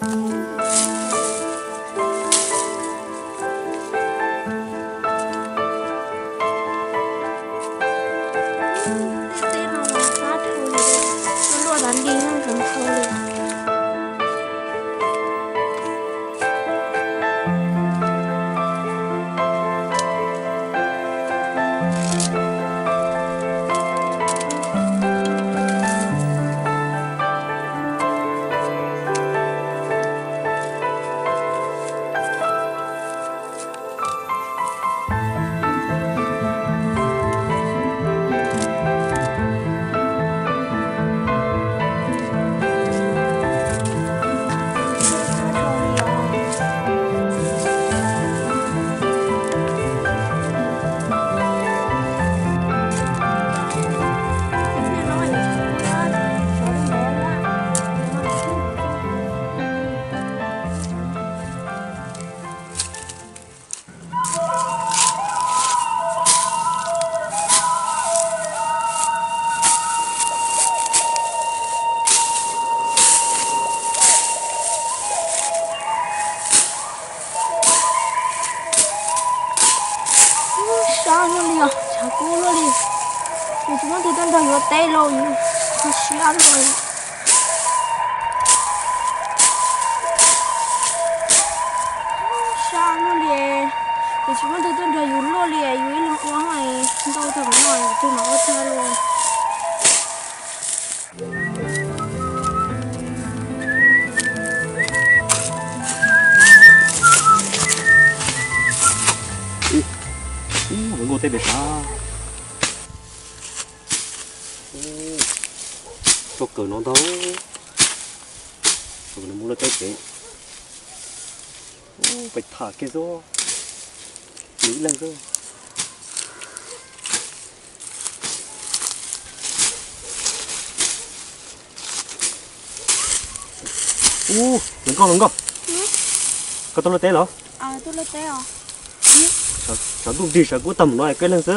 Tej teb no mas qab dhau li, luaj tas li no tseem dhau li. Sab luaj li os, tshav kub luaj li. Yus tsis muaj twg tuaj nrog yuav teb los, yus kho siab luaj li. Sab luaj li, yus tsis muaj twg tuaj nrog yus luaj li, yus ib leeg ua ntau tag no, yus twg mam ua tag luaj. Ub, lawv nkauj teb pem sav. Ub, txoj kawg no ntag. Mus lawv teb pem. Ub, pem tham kiag xwb. Nws ib leeg xwb. Ub, hluas nkauj, hluas nkauj, koj tuaj luaj teb los? Tshav ntuj nrig tshav kub tag mus no koj ib leeg xwb?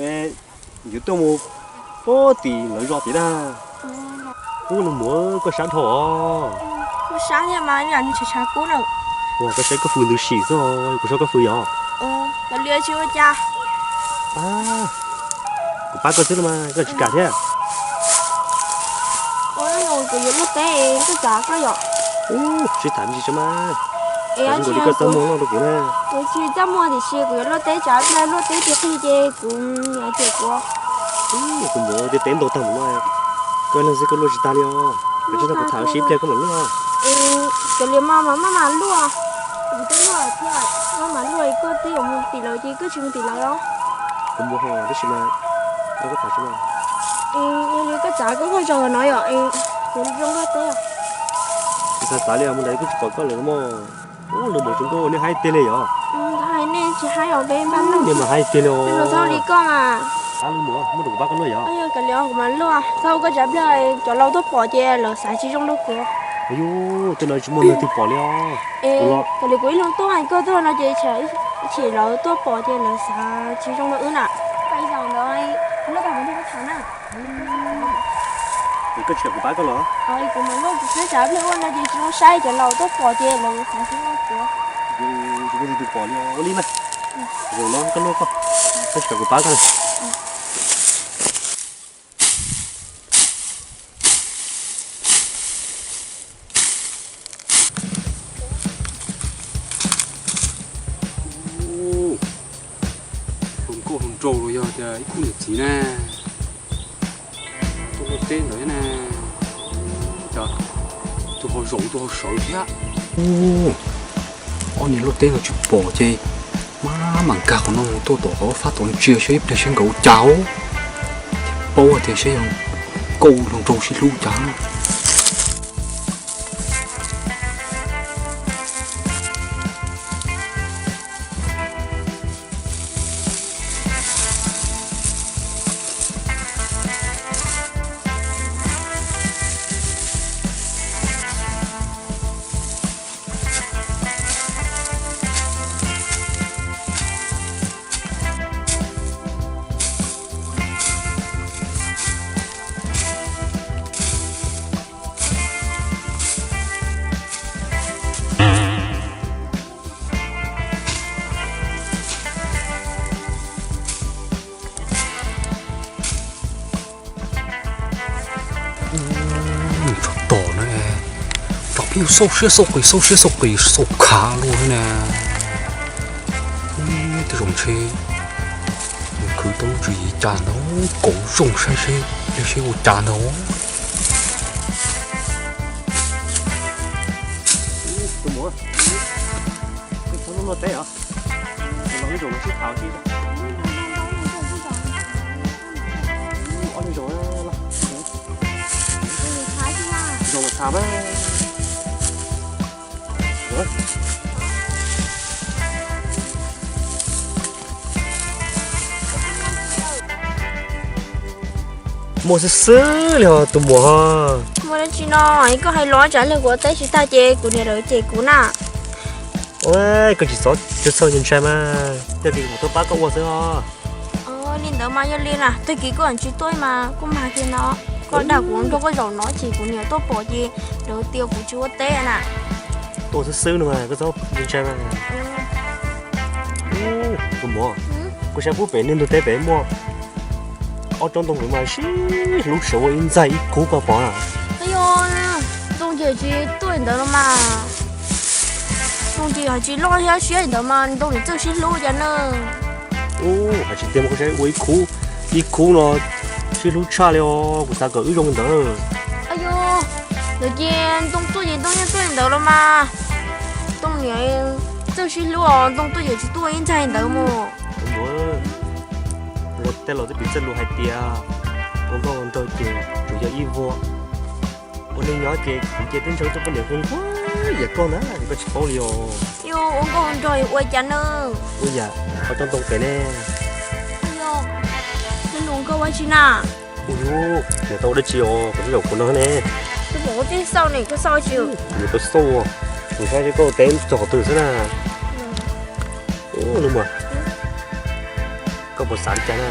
Kuv yuav tuaj mus pab tim lawv zos tim na. Ub, nws muab koj sab dhau os. Ua koj saib koj fws ntws sim xwb, kuv saib koj fws yog. Kuv pab koj xwb los mas koj tsis kam thiab. Kuv yuav luaj teb, koj txav koj yom. Ub, tsis tham me ntsis tso mas. Kuv tsis txaj muag loj rau kuv na. Kuv tsis txaj muag tiam sis kuv yuav luaj teb, tsam ib pliag luaj teb ti qig ces kuv niam cem kuv. Kuv muab tej teb ntau tag mus no, koj leej xwb koj luaj tsis tag li os. Koj tsis nrog kuv tham ua si ib pliag koj mam luaj. Cov liam mas maj mam luaj, kuv twb luaj thiab, maj mam luaj, koj twb yuav mus tim lawv ces koj tsis mus tim lawv los? Kuv mus ho tab sis mas, koj tham tsis mas. Yog li koj txav koj, koj zog no yom, kuv zoo luaj teb. Kuv xav xav li mus ntawd kuj tsis pom koj lawm mog. Ub, lawv mus tsis nkauj, nej haib tiag li yom. Nej mas haib tiag li os. Muab rau kuv pab koj luaj yom. Yog li kuv mas luaj, txhob ua koj tsav pliag, cov laus tuaj pom ces lawv xav tsis zoo rau kuv. Yus, tej no tsis muaj neeg twg pom li os. Kuv los, kuv ib leeg tuaj, koj tuaj no ces ib chim lawv tuaj pom ces lawv xav tsis zoo rau wb na. Koj tsis kam kuv pab koj los? Kuv mas luaj, kuv saib tsav pliag ua no ces tsis zoo saib, cov laus tuaj pom ces lawv xav tsis zoo rau kuv. Tsis muaj neeg twg pom li, ua li mas. Zaum no koj luaj koj, koj tsis kam kuv pab koj na. Hluas nkauj hluas nraug los yog tias ib khub niam txiv na, tuaj luaj teb ntawd na, cas tus ho zaum tus ho sawv thiab. Ob niag luaj teb no tsis pom ces mam mam nkag qhov no mus tuaj tom qhov fab tom ntsia saib ib pliag saib nkawd ua cas os. Paub hais tias saib yog nkauj hluas nraug sib hlub cas. Nws tsaug tom na, tsam pheej xauj siab xauj qis xauj siab xauj qis xauj khav luaj na. Tej zaum ntshe nws khwv tau lub tswv yim cas ntag, koom zoo saib seb, saib seb ua cas ntag. Muaj xwb xwb li ho tus muam ho. Muaj dab tsi no, koj hais los tsam lig kuv ua teb tsis tag ces kuv niam lawv cem kuv na. Ua, koj tsis txhob txhawj ntshai mas, tag kis kuv tuaj pab koj ua xwb os. Li ntawd mas yog li na, tag kis koj tsis tuaj mas kuj mag kiag no. Koj dag kuv nrog koj zaum no ces kuv niam tuaj pom ces lawv tias kuv tsis ua teb na. Tuaj xwb xwb no mas koj txhob ntshai mas. Tus muam, kuv saib pub pem niag ntug teb pem muaj ob tsob ntoo mas sib hlub sawv ua ib ntxaig ib khub koj pom na. Yog, ntoo ces tsis tuaj li ntawd los mas. Ntoo ces hais tsis loj thiab siab li ntawd mas ntoo nim txawj sib hlub cas na. Ub, hais tsis tiag mas kuv saib ua ib khub, ib khub no sib hlub tshaj li os, kuv xav kom wb zoo li ntawd. Yog, ntawd ces ntoo tuaj ces ntoo yeej tuaj li ntawd los mas. Ntoo nim txawj sib hlub os, ntoo tuaj ces tsis tuaj ib ntxaig li ntawd mus. Luag tej laus twb piv txoj lus hais tias ua nkauj ua nraug ces tsuas yog ib vuag. Ua neej nyob ces kuv ces twb ntshaw txoj poj niam kuv nquag yam koj ntag, koj tsis paub li os. Yog ua nkauj ua nraug ua cas na? Ua yam qhov tsob ntoo pem ne. Yog, nws nug koj ua tsi na? Ua yus, nws tau dab tsi os, kuv twb zaum kuv no ne. Twb pom koj pheej xauj ne, koj xauj tsi? Nws tau xauj, nws saib koj teb txog qhov twg xwb na. Ub, nws muam, koj puas xav li cas na?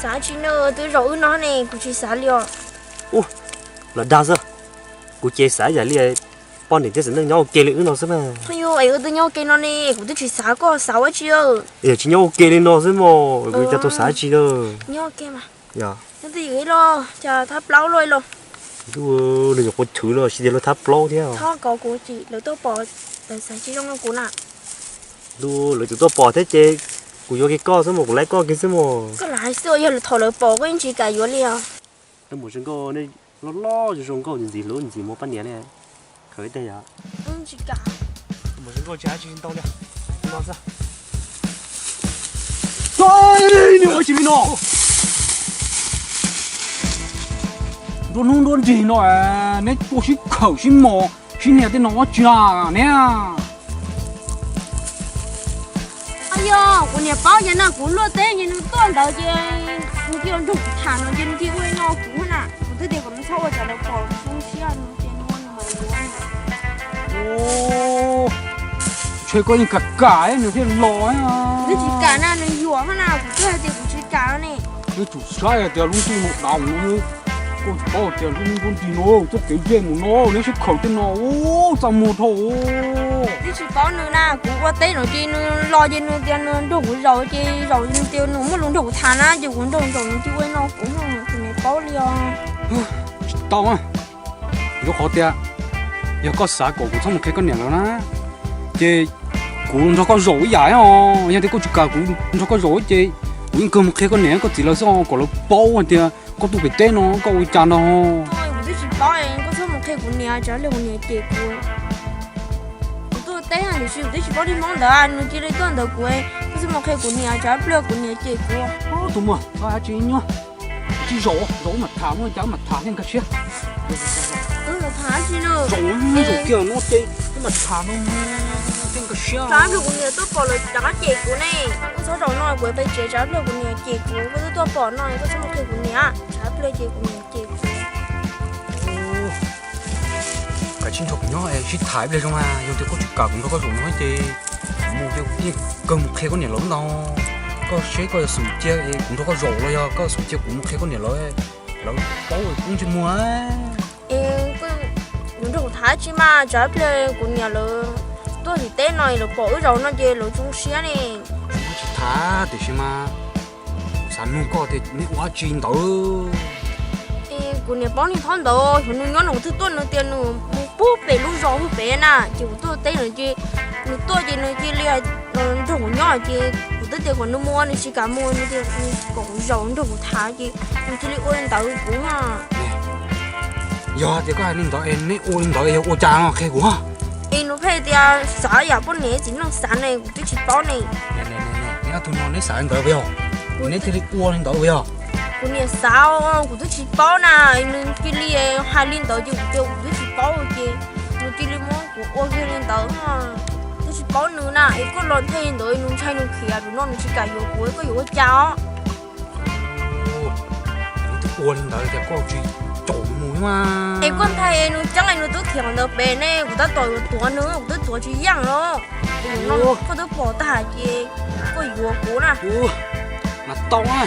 Xav tsi na, twb zaum wb no ne, kuv tsis xav li os. Ub, los dag xwb. Kuv ces xav yam li poj niam thiab txiv neej nyob ua ke li wb no xwb mas. Yog es wb twb nyob ua ke no ne, kuv twb tsis xav, koj xav ua tsi? Yog tsis nyob ua ke li no xwb mos, kuv cas tau xav tsi na. Nyob ua ke mas. Yog. Nyob twj ywm ib los, cas thab plaub luaj ib los. Ntuj, nws nyuam qhuav chwv los tsis tias luag thab plaub thiab. Txhob kov kuv, lawv tuaj pom, lawv xav tsis zoo rau kuv na. Ntuj, lawv tseem tuaj pom thiab ces kuv yuav kiag koj xwb mos, kuv laib koj kiag xwb mos. Koj lam hais xwb, yog thaum lawv pom koj yeej tsis kam yuav li os. Tus muam zoo nkauj, nej loj loj zoo nkauj ntxiv, hlub ntxiv mus poj niam ne. Khaws ib teg yom. Tsis kam. Tus muam zoo nkauj tsis hais tsis ntau li. Nrog xwb. Nws ua tsis li no. Nruab hnub nruab nrig no, neb tuaj sib khawm sib mos sib nias tej no ua tsi ne? Yog kuv niam paub ces no kuv luaj teb ces nws tuaj ntawd ces nws cia li nrog kuv tham no ces nws cia li ua li no kuv na. Kuv twb tias kom nws txhob ua tsam lawv pom zoo siab no ces nws ua li ntawd. Ntshe koj yeej kam kam nws thiaj los. Kuv twb tsis kam na, nws yuam na, kuv twb hais tias kuv tsis kam ne. Neb tsum saib tias lub ntuj no dav, koj tsis paub tias lub hnub nruab nrig no txoj kev dej mus no neb sib khawm tej no, txaj muag dhau. Twb tsis paub nws na, kuv ua teb no ces nws los ces nws tias nws nrog kuv zaum ces zaum nws tias nws muaj lus nrog kuv tham na ces kuv nrog zaum nws cia ua li no kuv, kuv niam paub li os. Tsis tau, rau qhov tias yog koj xav kom kuv txhob mus qhia koj niam lawv na, ces kuv nrog koj zaum ib yam os. Yog tias koj tsis kam kuv nrog koj zaum ces kuv yeej kawg mus qhia koj niam koj txiv lawv xwb os, kom lawv paub hais tias koj tuaj pem teb no koj ua cas ntag. Kuv twb tsis paub, koj txhob mus qhia kuv niam, tsam pliag kuv niam cem kuv. Kuv tuaj teb tiam sis kuv twb tsis paub li Hmoob ntawd, nws cia li tuaj ntawd kuv, koj txhob mus qhia kuv niam, tsam pliag kuv niam cem kuv. Tus muam, koj dab tsi nyob? Tsis zaum, zaum wb mam tham, muaj cas wb mam tham thiaj nkag siab. Zaum kiag no ces wb mam tham no thiaj nkag siab. Tsam pliag kuv niam tuaj pom lawv rov qab cem kuv ne. Koj txhob zaum no, kuv pem tsev, tsam pliag kuv niam cem kuv. Koj twb tuaj pom no koj txhob mus qhia kuv niam, tsam pliag ces kuv niam cem kuv. Kav tsij nrog kuv nyob es sib tham ib pliag zoo mas, yog tias koj tsis kam kuv nrog koj zaum no ces kuv mus ces kuv yeej kawg mus qhia koj niam lawv ntag. Koj seb koj yuav xub cia es kuv nrog koj zaum los yog koj xub cia kuv mus qhia koj niam lawv, lawv paub kuv ntsej muag. Es kuv nrog kuv tham tsi mas, tsam pliag kuv niam lawv tuaj tim teb no lawv pom wb zaum no ces lawv zoo siab ne. Tsis tham tiam sis mas kuv xav nug koj tias neb ua dab tsi ntawd. Es kuv Kuv niam paub niag thaub ntawd, xyov nws nyob no kuv twb tuaj, nws tias nws mus pug pem lub zos pug pem na, ces kuv tuaj teb nws ces nws tuaj ces nws cia li nrog kuv nyob ces kuv twb tias kom nws mus ua nws tsis kam mus, nws tias kom kuv zaum nrog kuv tham ces nws cia li ua li ntawd kuv. Yog tias koj hais li ntawd es neb ua li ntawd yog ua cas no qhia kuv. Es nws pheej tias xav yam poj niam txiv neej xav ne, kuv twb tsis paub ne. Neb ob tug no neb xav li ntawd puas yog? Neb thiaj li ua li ntawd puas yog? Kuv niam xav, kuv twb tsis paub na, nws cia li hais li ntawd ces kuv tias kuv twb tsis paub ces nws cia li muab kuv ua kiag li ntawd. Twb tsis paub nws na, es koj los nthe li ntawd nws ntshai nws khiav, zaum no nws tsis kam yuav kuv, koj yuav ua cas os? Neb twb ua li ntawd tias koj tsis caum mus mas. Es koj nthe nws tseeb es nws twb khiav qhov ntawd pem ne, kuv tab tom yuav tuav nws, kuv twb tuav tsis yeej los. Koj twb pom tag ces koj yuav kuv na. Mas tau na,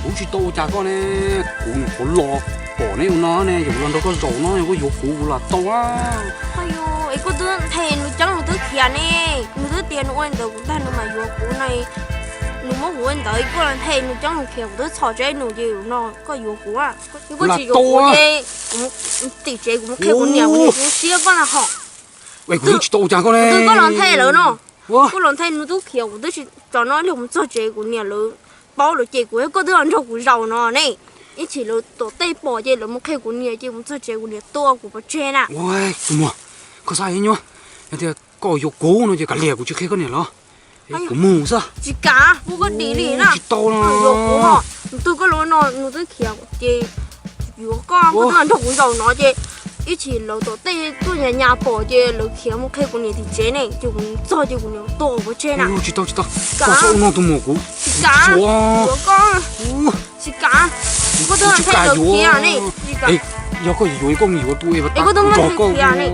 kuv tsis tau ua cas koj ne, kuv nyuam qhuav los pom neb ua no ne, yog kuv los nrog koj zaum no yog koj yuav kuv kuv lam tau na. Es koj twb nthe nws tseeb nws twb khiav ne, nws twb tias nws ua li ntawd kuv tag nws mam yuav kuv na. Nws muab kuv ua li ntawd koj nthe nws tseeb nws khiav kuv twb txhom tseeb nws ces no koj yuav kuv. Koj tsis yuav kuv ces tim tsev kuv mus qhia kuv niam kuv niam kuv siab koj na hom. Kuv twb tsis tau ua cas koj ne. Koj los nthe lawm no. Koj los nthe nws twb khiav kuv twb tsis tso no li mus txog tsev kuv niam lawv paub lawm ces kuv koj twb los nrog kuv zaum no ne. Ib chim lawv tom tej pom ces lawv mus qhia kuv niam ces mus txog tsev kuv niam tua kuv pov tseg na. Tus muam, koj xav nyuaj, yog tias koj yuav kuv no ces kav liam kuv tsis qhia koj niam los. Kuv mus xwb. Tsis kam, kuv koj dim li na. Tsis tau no. Nws twb koj los no nws twb khiav ces yuav koj, koj twb los nrog kuv zaum no ces ib chim lawv tom tej tuaj nyas nyas pom ces lawv khiav mus qhia kuv niam tim tsev ne ces kuv txog ces kuv niam tua kuv pov tseg na. Tsis tau, tsis tau. Koj txhob ua no tus muam kuv. Tsis kam, yuav koj. Tsis kam. Koj twb nthe lawv khiav ne. Yog koj yuav koj mus yuav tus es koj twb nthe khiav ne.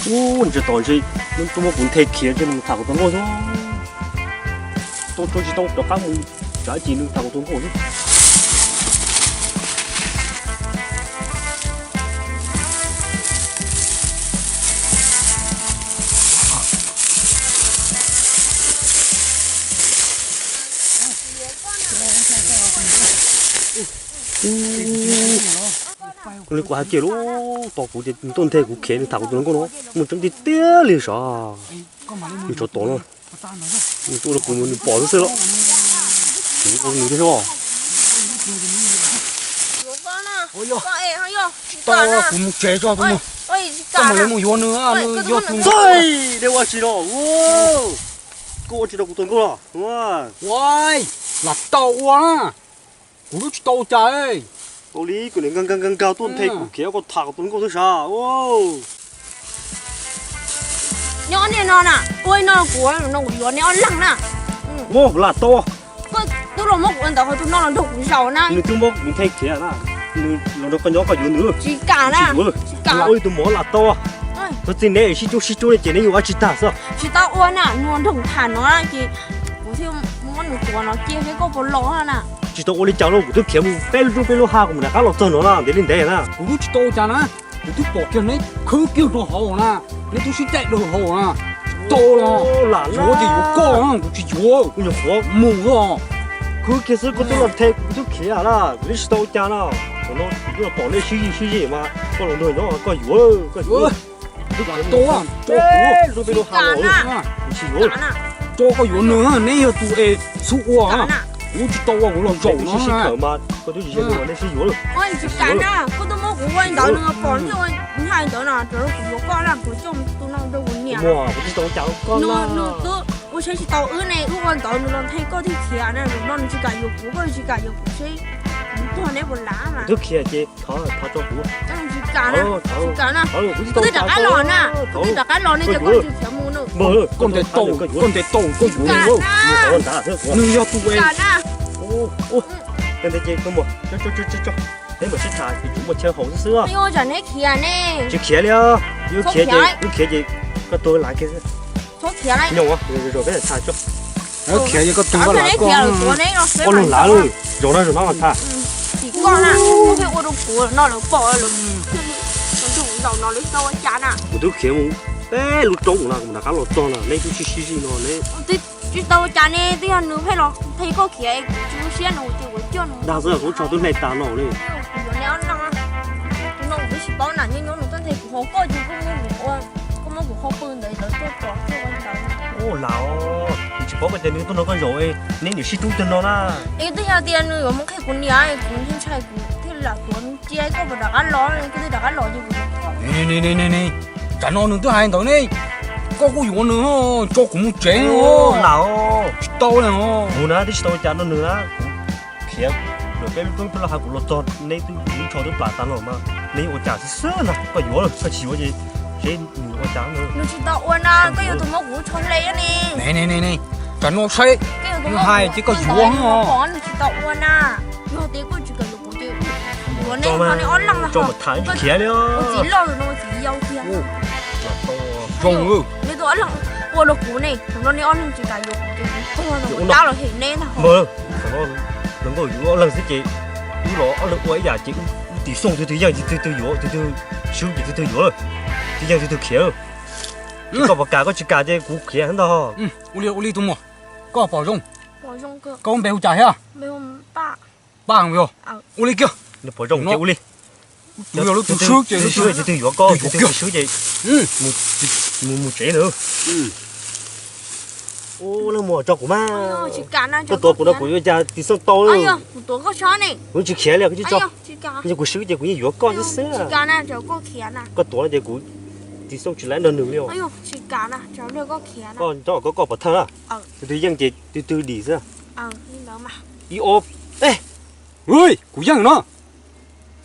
Ub, ntsia tos ntshe nws twb muab kuv nthe khiav ntshe nws tham kuv tus nkauj xwb. Tau tso tsis tau rov qab mus tsav ib chim nws tham kuv tus nkauj xwb. Li kuv hais kiag lub tos kuv tias nws tuaj nthe kuv khiav nws tham kuv tus nkauj no muaj tseeb tiag tiag li sav. Nws tsov tom no, nws tuaj rau kuv nws pom xwb xwb los. Nws ua nws thiab os. Tsis tau, kuv mus tsev tso, kuv mus. Koj mam li mus yuav nws, nws yog tus ntxawg. Deb ua tsis los, koj ua tsis tau kuv tus nkauj los. Ua, lam tau ua na. Kuv twb tsis tau ua cas. Ua li kuv niam nkag nkag nkag tuaj nthe kuv khiav koj tham kuv tus nkauj xwb sav. Nyob niaj no na, ua no kuv no kuv yuav neb ob leeg na. Ua kuv lam tau. Koj twb los muab kuv ua ntawd qhov twg no los nrog kuv zaum na. Nws twb muab kuv nthe khiav na. Nws los nrog koj nyob koj yuav nws. Tsis kam na. Tsis kam. Ua ib tug mov lam tau. Txog txij neb sib cuab sib cuab li ces neb yuav ua tsis tag xwb. Tsis tau ua na, nws nrog kuv tham no ces kuv thiaj muab nws tuav no cia seb koj puas los na. Tsis tau ua li cas los kuv twb khiav mus peb lub roob peb lub hav kuv mam rov qab los txog no na, ntev li ntev na. Kuv twb tsis tau ua cas na, kuv twb pom kiag neb khwb kiag rau hauv na, neb twb sib caij rau hauv na. Tsis tau los, yuav ces yuav koj, kuv tsis yuav. Kuv nyuam qhuav mus os. Khwb kiag xwb koj twb los nthe kuv twb khiav na, kuv twb tsis tau ua cas na. Thaum no kuv twb los pom neb sib zij sib zij mas koj los nrog nyob koj yuav, koj yuav. Tsis tau, tso kuv, tso koj yuav nws, neb yog tus es xub ua, kuv tsis tau ua kuv los zaum no. Sib khawm mas koj twb tsis yog nws, neb sib yuav lawm. Tsis kam na, koj twb muab kuv ua li ntawd nws pom thiaj ua ntawd no, rau kuv yuav koj na, kuv coj tus no rau kuv niam. Kuv tsis tau ua cas koj na. Nws twb ua saib tsis tau wb ne, wb ua ntawd nws los nthe koj thiaj khiav na, zaum no nws tsis kam yuav kuv, koj tsis kam yuav kuv seb kuv tuag neb puas lav mas. Kuv twb khiav ces thov, thov tso kuv. Tsis kam na, tsis kam na, koj twb rov qab los na, koj twb rov qab los ne ces koj tsis khiav mus na. Koj ntes tau, koj ntes tau, koj yuav nws, nws yog tus es. Ntes ces koj mus, neb mam sib tham ces tsuas muaj chaw haus xwb xwb. Tsis khiav li, yus khiav ces, yus khiav ces koj tuag lav kiag xwb. Txhob khiav lawm. Nyob, zaum peb tham tso. Khiav ces koj tuag lav koj. Ua lug lav lawm, zaum no zaum no mas tham. Tim koj na, koj thiaj ua rau kuv no lawv pom lawm. Zaum no lawv tau ua cas na. Kuv twb khiav mus peb lub roob no kuv mam rov qab los txog no, neb twb sib sib zij no neb. Tsis tau ua cas ne, twb yog nws pheej los nthe koj khiav es kuv tsis zoo siab no ces kuv coj nws. Dag xwb, kuv tso twb hle tas no li. Kuv yuav neb ob leeg, tus no kuv tsis paub na, nyob nyob nws tuaj nthe kuv hauv koj ces koj muab kuv ua, koj muab kuv hau pw ntawd lawv tuaj tso tuaj ua ntawd. Ua lam, kuv tsis paub koj tias nws tuaj nrog koj zaum, neb niam sib rub tiag no na. Es twb yog tias nws yuav mus qhia kuv niam, kuv ntshai ntshai kuv thiaj lam tuav nws cia, koj puas rov qab los, koj twb rov qab los ces kuv. Tsam no nws twb hais ntawd ne, koj kuj yuav nws, tso kuv mus tsev. Lam, tsis tau li os. Mus na, twb tsis tau ua cas rau nws na. Khiav, lawm peb lub roob peb los hais kuv los txog neb twb mus tso twb plam tas los mas neb ua cas xwb xwb na, koj yuav lawm, koj tsis yuav ces seb nws ua cas. Nws tsis tau ua na, koj yuav tus muab kuv tsho hle ne. Ne ne ne, tsam no saib, nws hais ces koj yuav os. Nws tsis tau ua na, yog tias koj tsis kam yuav kuv ces yuav neb no neb ob leeg na. Tso mas tham tsis khiav li. Ua txiv loj no ua txiv yau tiag. Zoo, neb tus ob leeg ua rau kuv ne, no neb ob leeg tsis kam yuav kuv ces kuv tuag no kuv dab los hem neb ntag. Mas, no nkauj yuav ob leeg xwb ces wb los ob leeg ua ib yam ces wb tiv xyooj, tus twg yeej ces tus twg yuav, tus twg swb ces tus twg yuav, tus twg yeej tus twg khiav. Koj pom kam koj tsis kam ces kuv khiav ntag. Ua li tus muam, koj pom zoo, koj npe hu cas thiab? Paj yog. Ua li kiag, pom zoo ces ua li. Tus yog lub tus swb ces tus twg yuav koj, tus twg swb ces mus tsev lawm. Ua leej muam tso kuv mas. Koj tuav kuv no kuv yuav cas tiv xyooj tau. Kuv tsis khiav li, koj tsis tso. Yog kuv swb ces kuv yeej yuav koj xwb xwb. Koj tuav no ces kuv tiv xyooj tsis laib nrog nws li os. Koj nco koj, koj pov thawj na. Tus twg yeej ces tus twg dim xwb. Ib ob, kuv yeej no.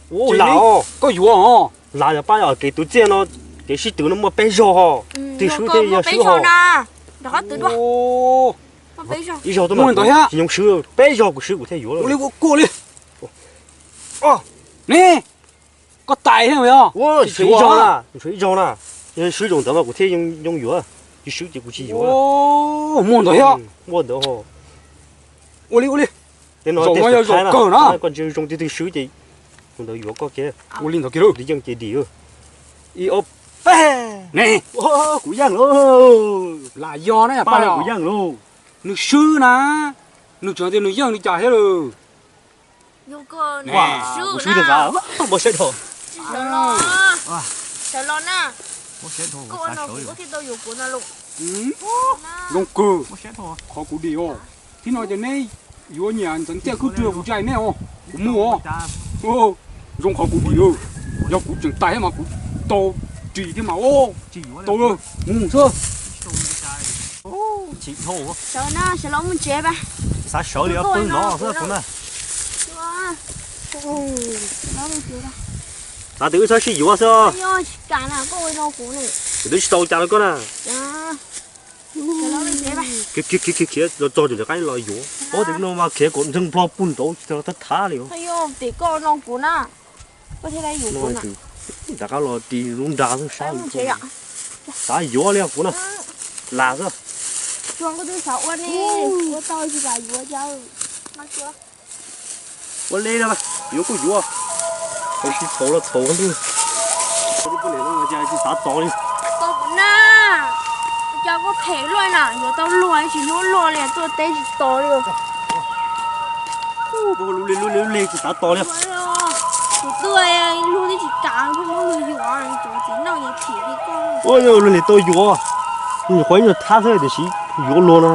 Ua lam, koj yuav os. Lam yog pab, kev tuav txiaj no, kev sib tw no muaj peb zaug ho. Twg swb thiaj yog swb ho. Ib zaug tuaj mas tsis nyoo swb, peb zaug kuv swb kuv thiaj yuav. Ua li ua kuj li. Ne, koj tais thiab yog? Tshuav ib zaug na, tshuav ib zaug na. Yog swb zaum ntawd mas kuv thiaj nyoo yuav, tsis swb ces kuv tsis yuav. Muaj ntawd thiab. Muaj ntawd ho. Ua li ua li. Tej no tej zaum kawg na. Koj ntsia zoo twg twg swb ces tus ntawd yuav koj kiag. Ua li ntawd kiag lauj. Yeej ces dim. Ib ob peb. Ne, kuv yeej lauj. Lam yog na, pab kuv yeej lauj. Nws swb na, nws tseem tias nws yeej li cas thiab lawm. Kuv swb tiag, muaj siab dhau. Sawv los na, koj ua no kuv thiaj tau yuav kuv no los. Zoo kawg, qhov kuv dim os. Thiab no ces neb yuav nyiam ntxeev tiaj kub rwg kuv tsa neb os, kuv muaj os. Zoo qhov kuv dim, yog kuv tseem tais thiab mas kuv tau ris thiab mas, tau mus xwb. Sawv na, sawv los mus tsev. Xav sawv li pw no xwb kuv na. Xav tias wb txhob sib yuav xwb. Kuv twb tsis tau cas rau koj na. Khiav khiav khiav los txog tus ntawd qab los yuav. Ob tug no mas khiav kom ntseeg plho puag nraud thab thab li. Rov qab los ris lub nra xwb sab. Xav yuav li kuv na. Lam xwb. Ua li na, yuav kuj yuav, thaum tsis thaum los thaum ntuj. Tsis xav tos li. Tos kuv na, cas koj phem luaj na, yuav tau luag tsis hnub luaj li, tuaj teb tsis tos li. Lub li lub li lub li tsis xav tos li. Kuv tuaj luag twb tsis kam, kuv muab luag yuav, cov txiv neej yuav chim li koj. Ua luag li tau yuav, nyuam qhuav ib nyuag thab xwb tiam sis yuav luag no.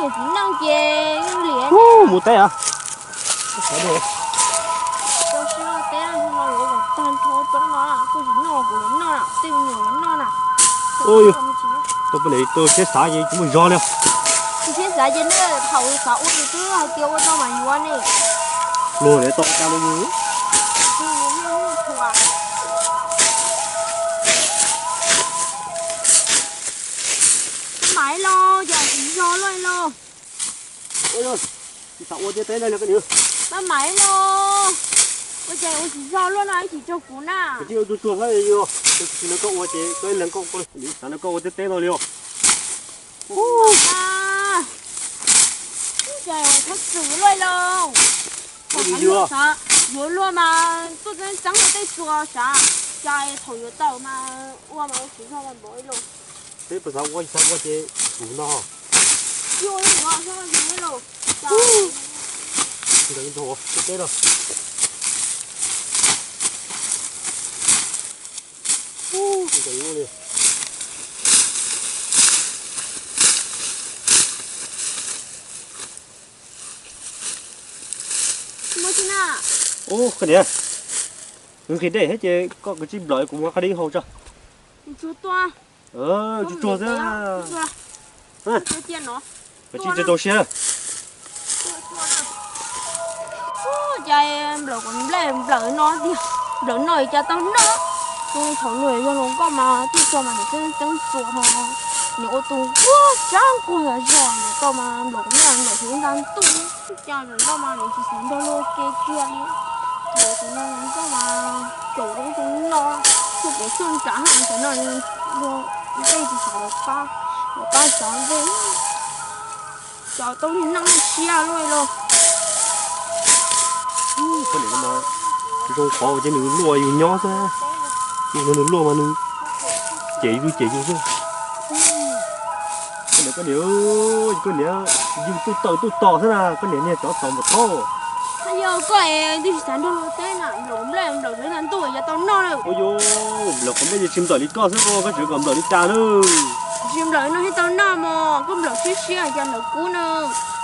Txiv neej ces li mus teb a. Tau poj niam tau siab xav ces tsis muaj zog li. Tsis siab xav ces nej thaum xav ua twb hais tias ua tau mas yuav ne. Luag li tau cas li. Maiv los ces tsis zog luaj los. Tsis xav ua thiab teb no. Maiv los, ua cas ua tsis zog luaj no ib chim tso kuv na. Tsis ua tsuag tsuag xwb, tsis nrog koj ua ces koj ib leeg koj, xav nrog koj ua thiab teb no li os. Cas ua txhob txwm luaj los. Yuav luag mas tuaj txeeb txeeb ua tej txuas sav, cas thaum yuav tau mas ua mas ua tsis zog los npaum li los. Peb puas xav ua, xav ua ces kuv no. Ntawd ntog teb los. Ntawd li. Ub, koj niam, nqhis dej thiab ces koj kav tsij nplawm kuv muab qab dib hau tso. Tsuag tsuag xwb. Kav tsij tso rau siab. Cas nplawm kom nplej nplawm no tiag, nplawm no cas tau noj. Thaum luag yog hluas nkauj mas tuaj txog mas nws tseeb txuas ho, nws ua tus nquag tsav nquag zog zog, nws tau mas nplawm kom nplej nplawm tau ib nta ntuj. Cas nplawm no mas nws tsis xav nrog luag ke kiag li. Nplawm tsis nrog luag nkauj mas caum roob tus no, tsuj pem tsuj nram haj ntsawm no, luag tej tsis xav los pab, los pab xav ncej. Cov tau niag neej siab luaj los. Koj niam no mas zoo qhov ces nws luaj yus nyob xwb. Yus no nws luaj mas nws cem yus cem yus xwb. Koj niam, koj niam, koj niam yus tuj tawm tuj tos xwb na, koj niam niag tsov tom npaum thaub. Yog koj es twb tsis xav nrog luag teb na, nplawm nplej nplawm tau ib nta ntuj yuav tau noj lawm. Ua yuav nplawm qhov nplej ces tsis nplawm li koj xwb, koj tseem kom nplawm li cas lawm. Tsis nplawm no thiaj tau noj mos, koj nplawm siab siab cas nplawm kub na.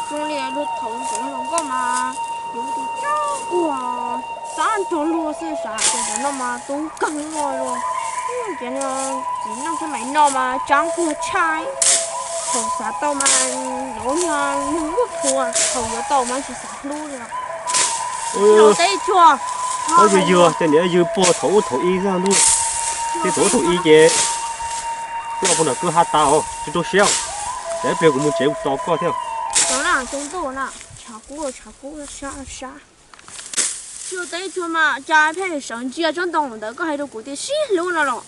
Zoo li luag thaum tseem hluas nkauj mas yuav tus tsav nquag, xav nrog luag xwb, xav tias cov no mas tub kawg luaj luaj. Ces txiv neej sab maim no mas tsav nquag tshaj. Thaum xav tau mas yuav yog neeg muaj phua, thaum yuav tau mas tsis xav hlub li. Ua teb tsuag, yus yus ces niam yus puag thaum ub thaum i xwb ntuj. Ces thaum ub thaum i ces loj puag nram kwj ha tas os, tsis rau siab. Ces ib pliag kuv mus tsev kuv tos koj thiab. Tshav kub tshav kub sab sab. Tsuag teb tsuag mas cas pheej sawv ntsia tsob ntoo ntawd, koj hais rau kuv tias sib hlub no los.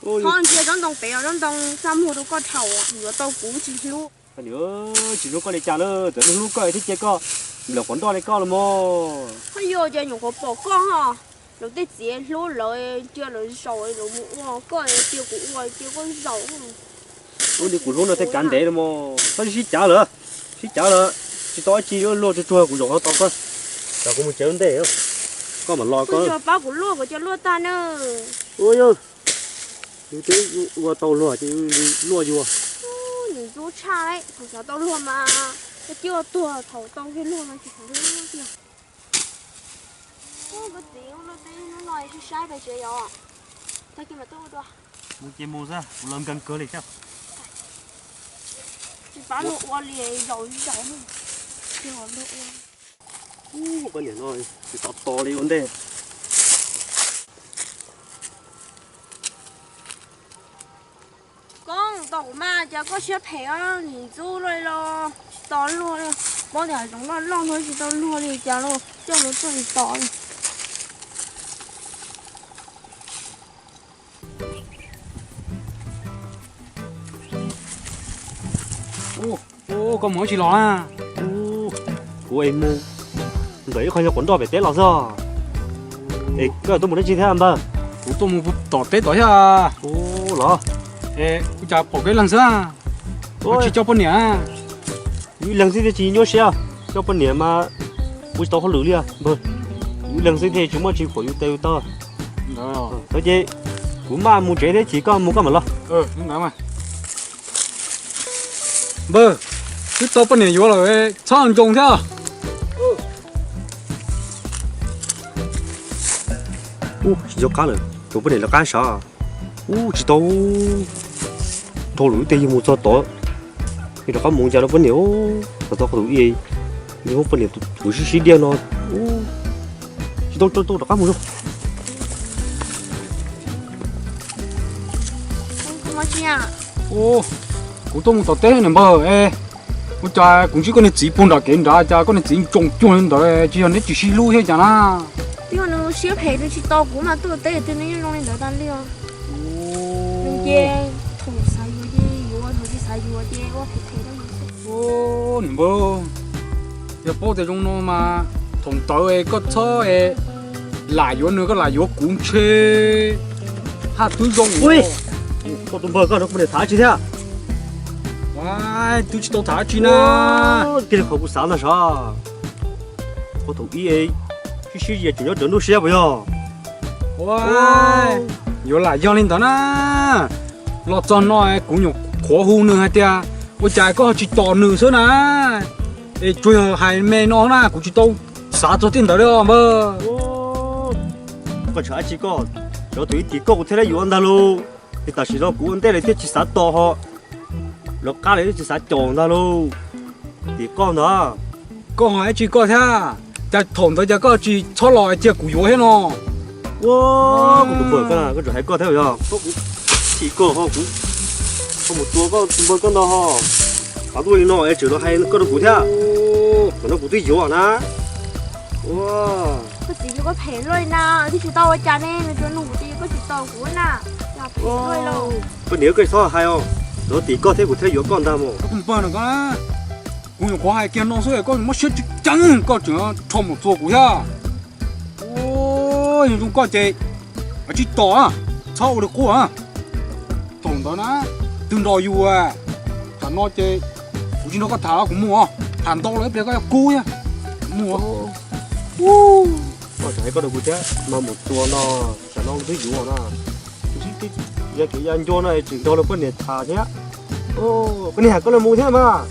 Txhob ntsia tsob ntoo pem os, tsob ntoo txaj muag rau koj dhau, yuav tau kuv tsis hlub. Tsis hlub koj li cas na, txawm hlub koj thiab cia koj nplawm quav nroj li koj los mog. Koj yog ces nyuam qhuav pom koj ho, lawv tej txiv hlub lawv cia lawv zaum lawv mus ua, koj cia kuv ua cia koj zaum. Ua li kuv hlub no tej kav ntev los mog, koj sib cav lawm, sib cav lawm, tsis tau dab tsi, luaj tsuag tsuag kuv zaum hauv tau koj. Tsam kuv mus tsev ua ntej, koj mam los koj. Pab kuv luaj kuv cov luaj tag na. Ua yog yus twb ua tau luag ces luaj yus. Nws ntxub tshaj, thaum xav tau luag mas koj ciaj tuag, thaum tau kiag luag no tsis xav luag tiag. Koj txiv, hnub no saib saib pais tsev yom. Tag kis mam tuaj ua dua. Mus ces mus xwb, kuv los nkees kawg li thiab. Tsis pab luag ua li, zaum zaum. Koj niam no tsis xav tos li ua ntej. Koj tos kuv mas, cas koj siab phem nim ntxub luaj li los tsis tos luag li. Paub tias hav zoov loj loj no tsis tau luag li cas los coj luag tuaj tsis tos li. Ub, koj mus dab tsi los na? Kuv es mus ntawm ib qho nyuag quav nroj pem teb los xwb. Es koj tuaj mus dab tsi thiab npawg? Kuv tuaj mus tom teb tod thiab. Ub los. Es ua cas pom koj ib leeg xwb? Koj tsis coj poj niam? Yus ib leeg xwb thiaj tsis nyuaj siab, coj poj niam mas kuv tsis tau hauj lwm li npawg. Yus ib leeg xwb thiaj tsis muaj tsis pom yus tes yus taw. Txawm ces kuv maj mus tsev thiab, chim koj mus koj mam los. Npawg, twb tau poj niam yuav lawm, txhob nco thiab. Ub, tsis nco qab lawm, tus poj niam lawv qab sav. Ub, tsis tau, dhau lawm, ib teg yog mus txog tod, yog rov qab mus cas rau poj niam, txog tod qhov tus ib, yog poj niam tus sib sib diaj no. Tsis tau, tau rov qab mus. Kuv tuaj mus tom teb niam npawg, ua cas kuv ntsib koj niag txiv puag nram kev nrad, cas koj niag txiv ntsoos cuag li ntawd, tsis yog neb tsis sib hlub thiab cas na? Twb yog nws siab phem nws tsis tos kuv mas tuaj teb twg nws yeej zoo li ntawd tas li os. Nws ces thaum xav yuav ces yuav, thaum tsis xav yuav ces ua phem phem rau nws xwb. Niam npawg, yog paub tias zoo no mas thaum ntawd koj txhob lam yuav nws, koj lam yuav kuv ntshe haj twb zoo. Koj tus npawg, koj rau poj niam tham tsi thiab? Twb tsis tau tham dab tsi na. Kiag li qhov kuv xav ntag sav. Qhov thaum ub sib sib yias tseem nyob rawv nruab siab puas yog? Yuav lam yog li ntawd na. Los txog no kuv nyuam qhuav hu nws hais tias ua cas koj tsis tos nws xwb na. Es tsuas yog hais me no na, kuv tsis tau xav txog tej ntawd li os npawg. Koj tsis hais dab tsi koj, cov tus ib tim koj kuv thiaj li yuav ntag lauj. Es tam sim no kuv ua ntej lawv thiaj tsis xav tos ho, lawv qab lawv thiaj tsis xav caum ntag lauj. Tim koj ntag. Koj ho dab tsi koj thiab, cas thaum ntawd cas koj tsis txhob los hais tias kuv yuav thiab no. Ua, kuv tus npawg koj, koj tseem hais koj thiab yog. Tim koj ho kuv ho mus tua koj tus npawg koj ntag ho. Qhov tuaj li no es tseem los hais koj rau kuv thiab. Thaum no kuv twb yuav na. Ua, koj txiv yog koj phem luaj li na, twb tsis tau ua cas ne, nws tsuas nug kuv tias yog koj tsis tos kuv na. Koj niam koj txhob hais os, cov tim koj thiab kuv thiaj yuav koj ntag mos. Koj tus npawg no koj, kuv nyuam qhuav hais kiag no xwb koj muab siab tsis ceev koj tseem rho mus txua kuv thiab. Ua, yog zoo koj ces tsis tos, txhob ua li qub. Thaum ntawd na, twb nrog yus, tham no ces kuv tsis nrog koj tham los kuv mus os, tham ntau los ib pliag koj yuav kub thiab. Kuv mus. Koj tseem hais koj rau kuv thiab mas mus txua no, tam no twb yuav na. Yog kev ya nco no tseem nrog luag poj niam tham thiab. Koj niam hais koj los mus thiab mas.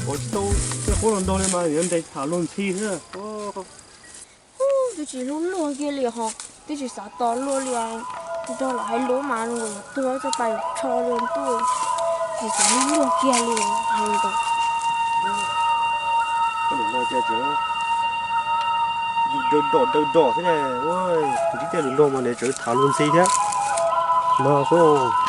Ua tsis tau tej qub los nrog li mas yuav nres tham luag ntxhi thiab. Twb tsis hlub luag kiag li ho, twb tsis xav tos luag li os. Nrog lawv hais lus mas tuag txoj pa yuav rho luag ntuj, tsis xav hlub luag kiag li hais ntawd. Koj niam no cas tseem yus daws dom daws dom thiab ne. Kuv tsis tej lus nrog mas niam tseem tham luag ntxhi thiab no xwb.